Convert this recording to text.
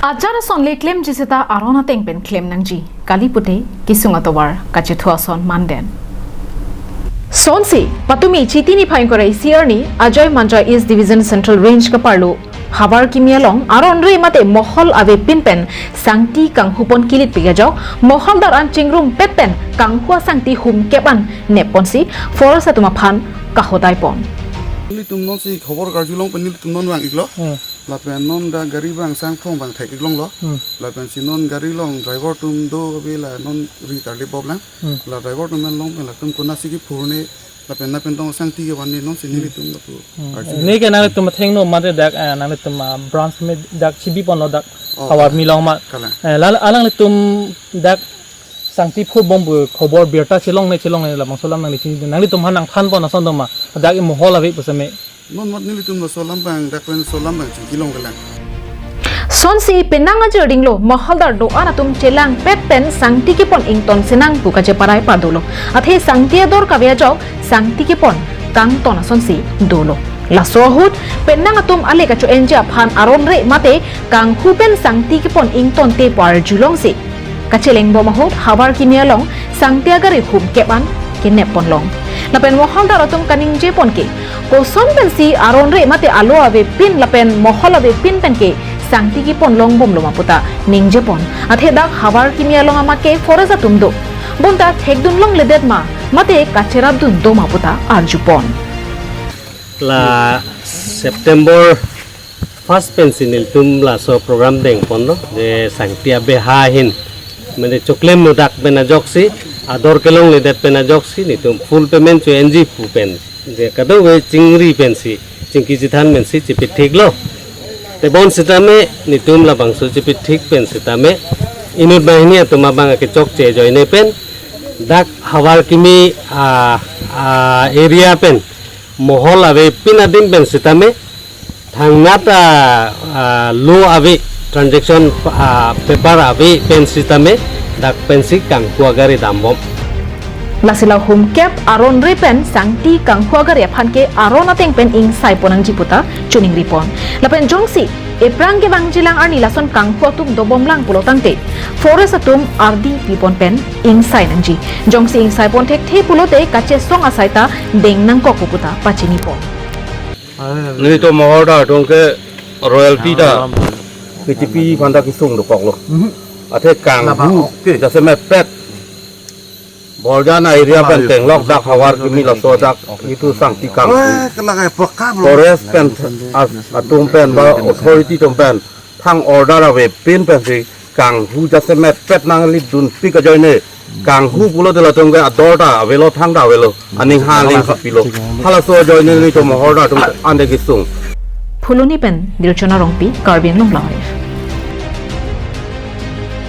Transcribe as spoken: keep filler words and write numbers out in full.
Ajar ason le klemji seta aron ateng pen klem nangji. Kali pute kesung atovar kachethu ason manden. Sonsi, patumi Chiti niphai ingkoi ra isi arni, Ajoy Manja East Division Central Range kaparlo Havar Kimi along aron re mate mohol avepin pen sangti kanghupon kilitpik ajok, moholdar an chingrumpet pen kanghu asangti humkep an nepponsi forest atum aphan kahodaipon. Nelitum nonsi khobor karjulong pen nelitum non vang-iklo. Hmm. Lapen non dak gari bang sangthong bang thek-iklonglo. Hmm. Lapensi non gari along driver atum do ave, la non ri tarlip boblang. Hmm. La driver atum along pen latum konatsi kephurne lapen napentong sangti kevan ne nonsi nelitum lapu. Hmm. Arju. Ne ke nanglitum athengno mate dak, eh, nanglitum, ah, branch me dak chibiponlo dak. Oh, Havar Kimi along ma. Kalang. Eh, la, alanglitum dak sangti phur bom pu khobor birta chelongne chelongne labangso alam nangli chini, nanglitum aphan nangthanpon ason doma, dak e mohol ave pu seme. Non mat nelitum laso alam bang, dak pen laso alam bang chingkilong kelang. Sonsi penang ajir dinglo, moholdar do-an atum chelangpet pen sangti kepon ington sinang pu kacheparai padolo. Athe sangti ador kave ajok sangti kepon kangton asonsi dolo. Laso ahut penang atum ale kacho-enji aphan aron re mate kanghu pen sangti kepon ingtonte pu arjulongsi kachelengbom ahut Havar Kimi along sangti agari humkep an kenepponlong. Lapen moholdar atum kaningjepon ke, koson pensi aron re mate alo avepin lapen mohol avepin pen ke sangti keponlongbomlo ma puta ningjepon. Athe dak Havar Kimi along amat ke forest atum do. Bonta thekdunlongledet ma mate kacherapdun do ma puta arjupon. La September first pensi nelitum laso program dengponlo, je sangti abeha ahin, mane choklem mudak pen ajoksi, ador kelongledet pen ajoksi, nelitum full payment cho-enji pu pen, je kadokave chingri pensi, chingki chithan pensi chipithiklo. Tebon sitame, nelitum labangso chipithik pen sitame, inut banghini atum abang akechokche ajoine pen, dak Havar Kimi, ah, ah, area pen, mohol avepin adim pen sitame, thangnat, ah, ah, lo ave, transaction, ah, paper ave pen sitame, dak pensi kanghu agari dambom. Lasi la humkep aron re pen sangti kanghu agari aphan ke aron ateng pen ingsaipon nangji puta chiningripon. Lapen jongsi ephrang kevangjilang arni lason kanghu atum dobomlang pulo tangte, forest atum ardi pipon pen ingsai nangji. Jongsi ingsaipon thekthe pulote kachesong asai ta deng nangkok pu puta pachinipon. Nelitum moholdar atum ke royalty ta K T P aphan ta kesung dokoklo. Mhm. Athe kanghu, Laba, okay. Jasemet pet Borjan area pen tenglok dak Havar Kimi laso dak itum sangti kanghu. Eh, kelang eh, pekam lo. Forest pen as-, atum pen ba authority atum pen thang order avepin pensi kanghu jasemet pet nanglidunpik ajoine. Kanghu pulote latum ke ador ta avelo, thang ta avelo. Aning ha aling si pilo. Halaso ajoine nelitum moholdar atum ante kesung. Phuloni pen Dirchona Rongpi, Karbi Anglong Live.